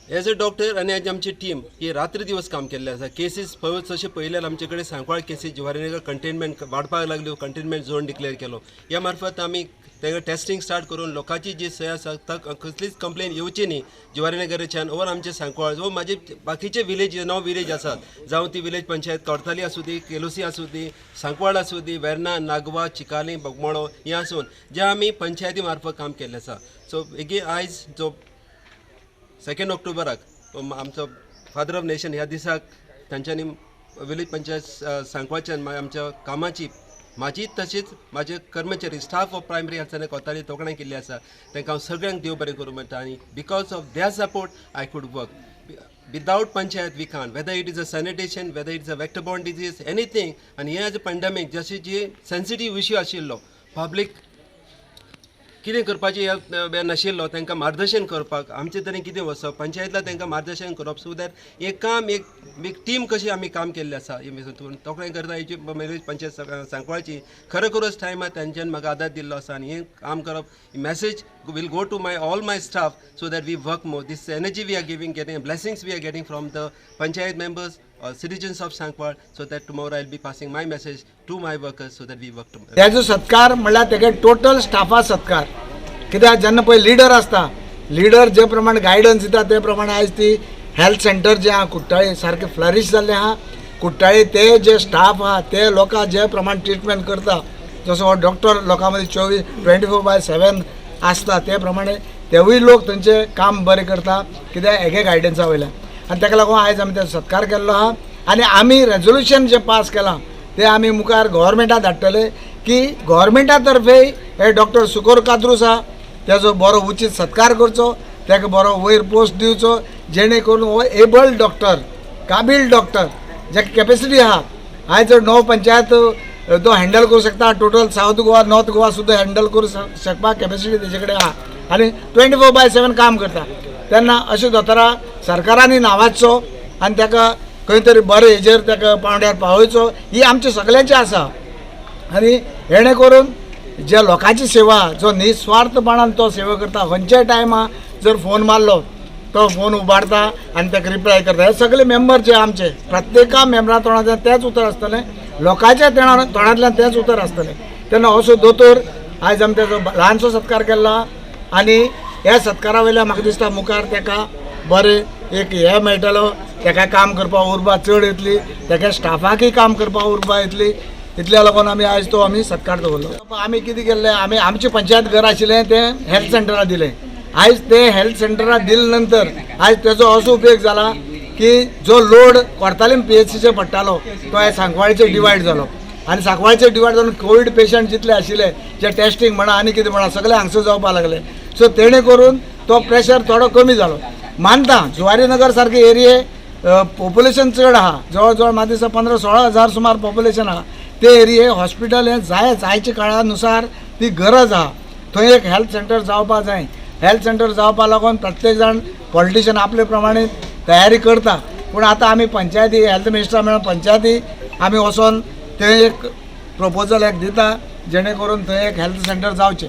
As a doctor आनी as आमची team ही रात्र दिवस काम केल्लें आसा. केसीस जशें पळयल्यार आमचे कडेन सांकवाळ केसीस, जुवारीनगर कंटेनमेंट वाडपाक लागल्यो, कंटेनमेंट झोन डिक्लेअर केलो. ह्या मार्फत आमी तांकां टेस्टिंग स्टार्ट करून लोकांची जी सोय आसा, कसलीच कंप्लेन येवची न्ही जुवारीनगरच्यान ओर आमचे सांकवाळ वो म्हाजे बाकीचे विलेज, 9 विलेज आसात, जावं ती विलेज पंचायत कोर्ताली आसूं दी, केलोसी आसूं दी, सांकवाळ आसूं दी, वेर्ना, नागवा, चिकाली, बोगमाळो हें आसून जे आमी पंचायती मार्फत काम केल्लें आसा. सो एगेन आयज जो 2 ऑक्टोबराक आमचो फादर ऑफ नेशन ह्या दिसाक तांच्यांनी विलेज पंचायत सांकवाळच्यान आमच्या कामाची, म्हाजी तशीच म्हाजे कर्मचारी, staff of primary health centre Kotali तोखणाय केल्ली आसा. तांकां हांव सगळ्यांक देव बरें करूं म्हणटा आनी because of their support I could work. Without panchayat we can't, whether it is a sanitation, whether it is a vector borne disease, anything. आनी हे एज अ पेंडेमीक जशी जी सेन्सिटीव इश्यू आशिल्लो, पब्लीक कितें करपाचें हें नाशिल्लो, तांकां मार्गदर्शन करपाक आमचे तरेन कितें वचप, पंचायतला तांकां मार्गदर्शन करप, सो that हें काम एक एक टीम कशी आमी काम केल्लें आसा. हें तोखणाय करता हेची विलेज पंचायत सांकवाळची. खरोखरोच टायमार तांच्यान म्हाका आदार दिल्लो आसा आनी हें काम करप, message will go to my all my staff so that we work more. This energy we are giving, getting blessings we are getting from the panchayat members or citizens of Sankwal, so that tomorrow I'll be passing my message to my workers so that we work tomorrow. तेजो सत्कार म्हणल्यार तेगे total स्टाफा सत्कार, कित्याक जेन्ना पळय leader आसता, leader जे प्रमाणे गायडन्स दिता ते प्रमाणे आयज ती हेल्थ सेंटर जे आहा कुट्टाळे सारकें फ्लरीश जाल्लें आहा. कुट्टाळे ते जे स्टाफ आहा ते लोकां जे प्रमाणे ट्रिटमेंट करता, जसो हो डॉक्टर लोकां मदीं 24, 24/7 आसता, ते प्रमाणे तेवूय लोक थंयचे काम बरें करता, कित्याक हेगे गायडन्सा वयल्यान. आनी ताका लागून आयज आमी तेजो सत्कार केल्लो आहा आनी आमी रेजोल्युशन जें पास केलां तें आमी मुखार गव्हर्मेंटाक धाडटले की गव्हर्मेंटा तर्फे हे डॉक्टर सुकोर काद्रूस आहा तेजो बरो उचीत सत्कार करचो, ताका बरो वयर पोस्ट दिवचो, जेणे करून हो एबल डॉक्टर, काबील डॉक्टर, जाका कॅपेसिटी आहा, आयज जर णव पंचायत तो हँडल करूं शकता, total south Goa, north Goa सुद्दां हँडल करूं शकपाक कॅपेसिटी तेजे कडेन आहा आनी 24/7 काम करता, तेन्ना अशें दोतोरा सरकारांनी नावाजचो आनी ताका खंय तरी बरें हेजेर ताका पावंड्यार पावयचो, ही आमची सगल्यांची आसा. आनी हेणे करून जे लोकांची सेवा जो निस्वार्थपणान तो सेवा करता, खंयच्याय टायमा जर फोन मारलो तो फोन उबारता आनी ताका रिप्लाय करता. हे सगळे मेंबर जे आमचे प्रत्येका मेंबरा तोंडांतल्यान तेंच उतर आसतलें, लोकांच्या तोंडांतल्यान तेंच उतर आसतलें. तेन्ना असो दोतोर आयज आमी तेजो ल्हानसो सत्कार केला आनी ह्या सत्कारा वयल्यान म्हाका दिसता मुखार ताका बरें एक हें मेळटलो, ताका काम करपाक उर्बा चड येतली, ताका स्टाफाकय काम करपाक उर्बा येतली. इतल्या लागून आमी आयज तो आमी सत्कार दवरलो. आमी कितें केल्लें, आमी आमचें पंचायत घर आशिल्लें तें हेल्थ सेंटराक दिलें. आयज तें हेल्थ सेंटराक दिले नंतर आयज तेजो असो उपयोग जाला की जो लोड कोर्तालीम पीएचसीचेर पडटालो तो आयज सांकवाळचेर डिवायड जालो आनी सांकवाळचेर डिवायड जावन कोवीड पेशंट जितले आशिल्ले, जे टेस्टिंग म्हणा आनी कितें म्हणा, सगळे हांगसर जावपाक लागले. सो तेणे करून तो प्रेशर थोडो कमी जालो. मानता जुवारी नगर सारके एरिये पॉप्युलेशन चड आहा, जवळ जवळ म्हाका दिसता 15-16 हजार सुमार पॉप्युलेशन आहा, ते एरिये हॉस्पिटल हें जायच. आयच्या काळानुसार ती गरज आहा. थंय एक हेल्थ सेंटर जावपा जाय. हेल्थ सेंटर जावपा लागून प्रत्येक जाण पॉलिटिशियन आपले प्रमाणे तयारी करता, पूण आतां आमी पंचायती हेल्थ मिनिस्टरा मेळून पंचायती आमी वचोन थंय एक प्रपोजल एक दिता, जेणे करून थंय एक हेल्थ सेंटर जावचें.